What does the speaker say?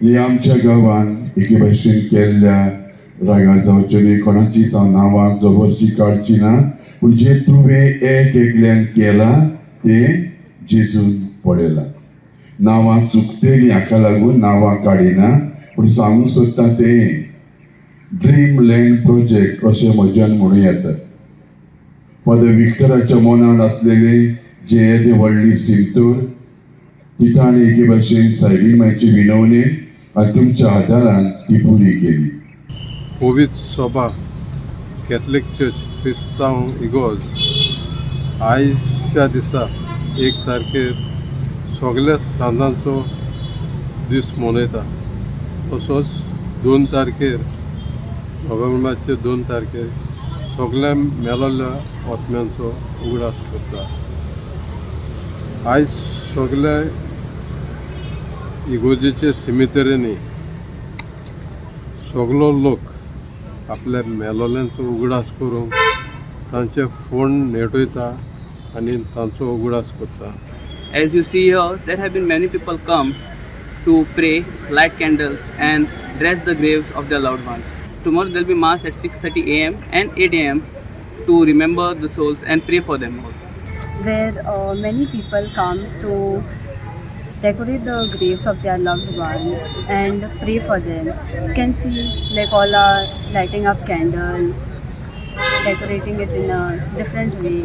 आनी आमच्या गांवान एके भाशेन केल्ल्या रागार जावचें न्ही, कोणाची नांवां जबरशी काडची ना, पूण जें तुवें एक एकल्यान केलां तें जेजून पळयलां. नांवां चुकतलीं, हाका लागून नांवां काडिना, पूण सांगूंक सोदता तें ड्रीम लँड प्रोजेक्ट अशें म्हज्यान म्हणूं येता. फादर विक्टराच्या मनान आसलेले जे येदे व्हडली सिमतोर तिताणी एके भाशेन सायबीण मायची विनवणी आनी तुमच्या आदारान ती पुरी केली. पवित्र सभा कॅथलीक चर्च क्रिस्तांव इगोर्ज आयच्या दिसा 1 तारखेर सगल्या सांजांचो दीस मनयता. तसोच 2 तारखेर, नोव्हेंबराचे 2 तारखेर सगल्या मेलोल्या आत्म्यांचो उगडास करता. आयज सगल्या इगोर्जेच्या सिमितरींनी सगलो लोक आपल्या मेलोल्यांचो उगडास करूंक तांचे फोण नेटयता आनी तांचो उगडास करता. As you see here, there have been many people come to pray, light candles and dress the graves of their loved ones. Tomorrow there will be mass at 6:30 a.m. and 8 a.m. to remember the souls and pray for them all. Where many people come to decorate the graves of their loved ones and pray for them. You can see like all are lighting up candles, decorating it in a different way.